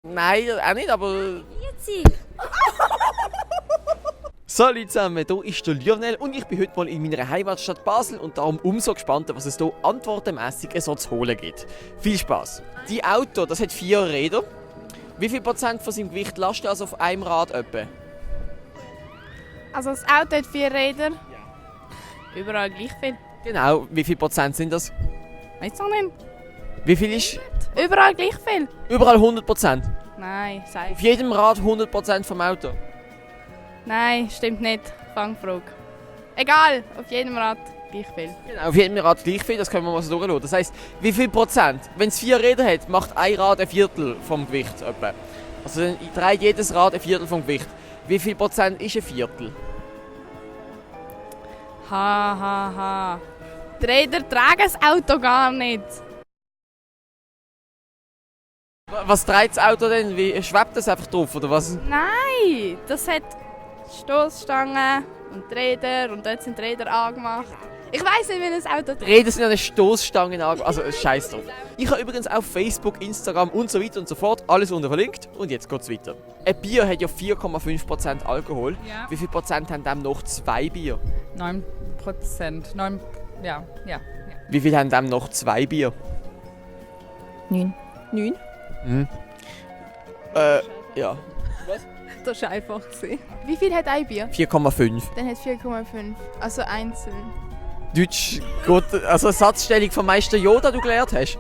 Nein, auch nicht, aber... Jetzt. Salut zusammen, hier ist der Lionel und ich bin heute mal in meiner Heimatstadt Basel und darum umso gespannter, was es hier antwortenmässig so zu holen gibt. Viel Spaß! Die Auto, das hat 4 Räder. Wie viel Prozent von seinem Gewicht lastet also auf einem Rad etwa? Also das Auto hat 4 Räder. Überall gleich viel. Genau, wie viel Prozent sind das? Weißt du nicht? Wie viel ist... Überall gleich viel. Überall 100%. Nein, sag. Auf jedem Rad 100% vom Auto. Nein, stimmt nicht. Fangfrage. Egal, auf jedem Rad gleich viel. Genau, auf jedem Rad gleich viel, das können wir mal so durchschauen. Das heisst, wie viel Prozent? Wenn es 4 Räder hat, macht ein Rad ein Viertel vom Gewicht etwa. Also dann trägt jedes Rad ein Viertel vom Gewicht. Wie viel Prozent ist ein Viertel? Ha. Die Räder tragen das Auto gar nicht. Was trägt das Auto denn? Wie schwebt das einfach drauf oder was? Nein, das hat Stoßstangen und Räder und dort sind die Räder angemacht. Ich weiss nicht, wie ein Auto Die Räder sind an eine Stoßstange also scheiß drauf. Ich habe übrigens auf Facebook, Instagram und so weiter und so fort alles unten verlinkt und jetzt geht's weiter. Ein Bier hat ja 4,5% Alkohol. Ja. Wie viel Prozent haben dem noch 2 Bier? 9%. 9, ja. Wie viel haben dem noch 2 Bier? 9. 9? Ja. Das war einfach. Wie viel hat ein Bier? 4,5. Dann hat 4,5. Also einzeln. Deutsch, gut, also eine Satzstellung vom Meister Yoda, du gelernt hast.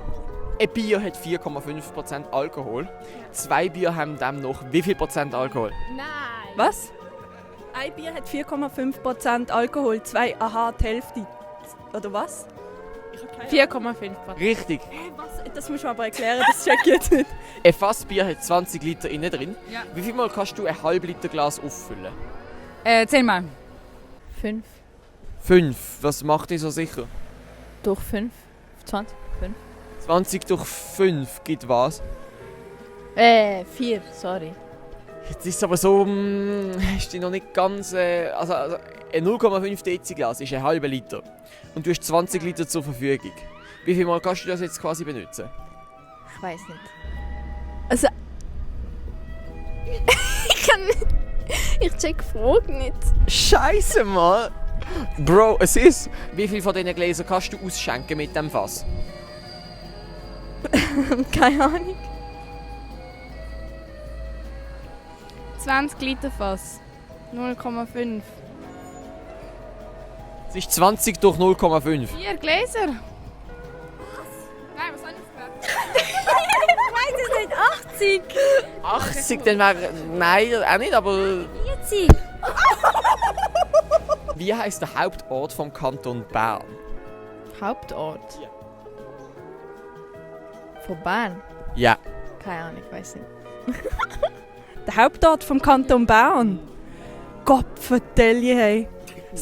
Ein Bier hat 4,5% Alkohol. 2 Bier haben dem noch wie viel Prozent Alkohol? Nein. Was? Ein Bier hat 4,5% Alkohol, 2 die Hälfte. Oder was? 4,5%. Richtig. Was? Das musst du mir aber erklären, das check ich jetzt nicht. Ein Fassbier hat 20 Liter innen drin. Ja. Wie viel Mal kannst du ein halb-Liter Glas auffüllen? 10 Mal. 5 5. Was macht dich so sicher? durch 5. 20. 5. 20 durch 5 gibt was? 4, sorry. Jetzt ist es aber so, hast du noch nicht ganz... also ein 0,5 Deziglas ist ein halber Liter. Und du hast 20 Liter zur Verfügung. Wie viel Mal kannst du das jetzt quasi benutzen? Ich weiß nicht. Also. Ich kann nicht. Ich check die Frage nicht. Scheiße, Mann! Bro, es ist... Wie viel von diesen Gläsern kannst du ausschenken mit dem Fass? Keine Ahnung. 20 Liter Fass. 0,5. Es ist 20 durch 0,5. 4 Gläser. Was? Nein, was habe ich gesagt? 80! 80, dann wäre... Nein, auch nicht, aber... 40. Wie heisst der Hauptort vom Kanton Bern? Hauptort? Ja. Von Bern? Ja. Keine Ahnung, ich weiß nicht. Der Hauptort vom Kanton Bern. Gott, vertelle hey.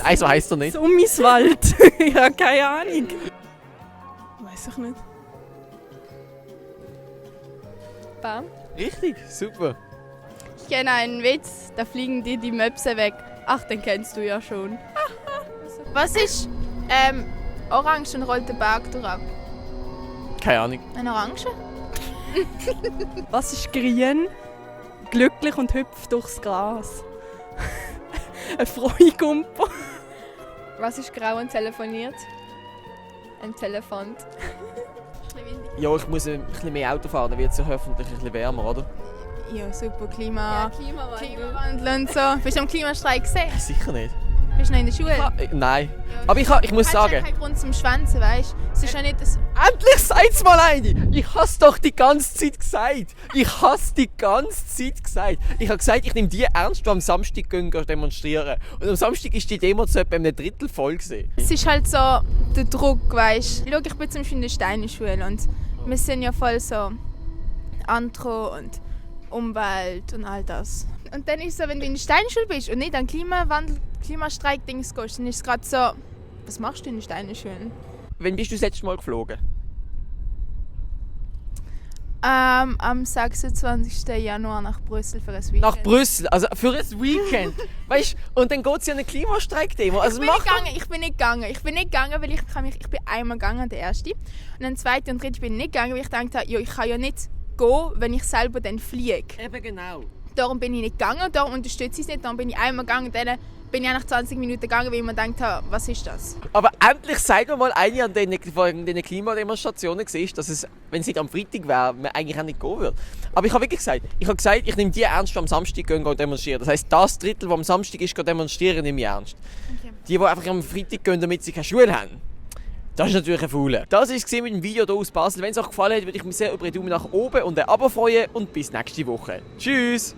Nein, so heisst er nicht. Summiswald. Ja, keine Ahnung. Weiß ich nicht. Bern? Richtig, super. Ich kenne einen Witz, da fliegen dir die Möpse weg. Ach, den kennst du ja schon. Was ist orange und rollt den Berg ab? Keine Ahnung. Eine Orange? Was ist grün, glücklich und hüpft durchs Gras? Ein Freugumper. Was ist grau und telefoniert? Ein Telefant. Ja, ich muss ein bisschen mehr Auto fahren, dann wird es ja hoffentlich ein bisschen wärmer, oder? Ja, super Klimawandel und so. Bist du am Klimastreik gesehen? Sicher nicht. Bist du noch in der Schule? Nein. Aber ich muss sagen... Du hast ja keinen Grund zum Schwänzen, weißt du? Es ist ja nicht das... Endlich sagt's mal eine! Ich has doch die ganze Zeit gesagt! Ich has die ganze Zeit gesagt! Ich habe gesagt, ich nehme die ernst, die am Samstag gehen demonstrieren. Und am Samstag ist die Demo zu etwa einem Drittel voll gewesen. Es ist halt so der Druck, weißt du? Schau, ich bin zum Beispiel in der Steinerschule und wir sind ja voll so Antro und Umwelt und all das. Und dann ist es so, wenn du in der Steinerschule bist und nicht an Klimastreik-Dings gehst, dann ist es gerade so, was machst du in der Steinerschule? Wann bist du das letzte Mal geflogen? Am 26. Januar nach Brüssel für ein Weekend. Nach Brüssel, also für ein Weekend. Weißt du, und dann geht es ja eine Klimastreik-Demo. Also Ich bin nicht gegangen, weil ich bin einmal gegangen, der erste. Und dann zweite und dritte bin ich nicht gegangen, weil ich dachte, ja, ich kann ja nicht gehen, wenn ich selber dann fliege. Eben genau. Darum bin ich nicht gegangen, darum unterstütze ich es nicht. Darum bin ich einmal gegangen, dann bin ich nach 20 Minuten gegangen, weil ich mir gedacht habe, was ist das? Aber endlich sagt mir mal eine an diesen Klimademonstrationen gesehen, dass es, wenn es nicht am Freitag wäre, man eigentlich auch nicht gehen würde. Aber ich habe wirklich gesagt, ich nehme die ernst, die am Samstag gehen demonstrieren. Das heisst, das Drittel, das am Samstag ist, demonstrieren, nehme ich ernst. Okay. Die einfach am Freitag gehen, damit sie keine Schule haben. Das ist natürlich ein Fauler. Das war es mit dem Video hier aus Basel. Wenn es euch gefallen hat, würde ich mich sehr über einen Daumen nach oben und ein Abo freuen. Und bis nächste Woche. Tschüss!